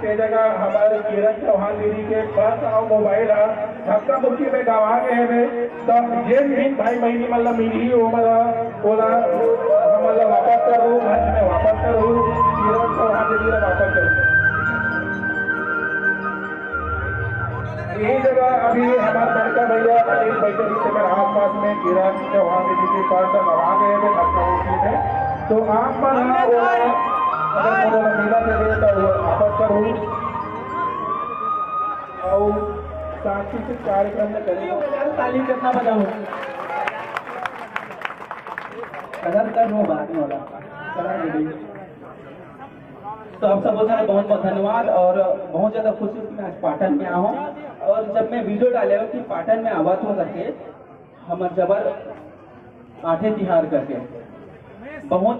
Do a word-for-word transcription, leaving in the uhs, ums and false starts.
के जगह हमारे किरण चौहान दीदी के पर्स और मोबाइल ह धक्का मुक्की में गवा गए हवे। तो जेन भी भाई बहिनी मन ला मिलही, ओमन ला, ओला, हमन ला वापस करो, घर में वापस करो, किरण चौहान दीदी ला वापस करो। यही जगह अभी हमारे बड़का भैया अनिल बैठे थे मेरे आसपास में, किरण चौहान दीदी के पास अब आ गए थे, अच्छा, उसी में। तो आप मन ह ओला, अगर कोनो ला मिला थे तो वो वापस करो। और सांस्कृतिक कार्यक्रम में करेंगे। ताली कितना बजाऊं? कदम कर लो, बाद में वाला। चला दीदी। तो आप सबको सारे बहुत बहुत धन्यवाद और बहुत ज़्यादा खुशी हुई कि मैं आज पाटन में आया हूँ। और जब मैं वीडियो डाले हूँ कि पाटन में आवा तो करके, हमर जबर आठे तिहार करके, बहुत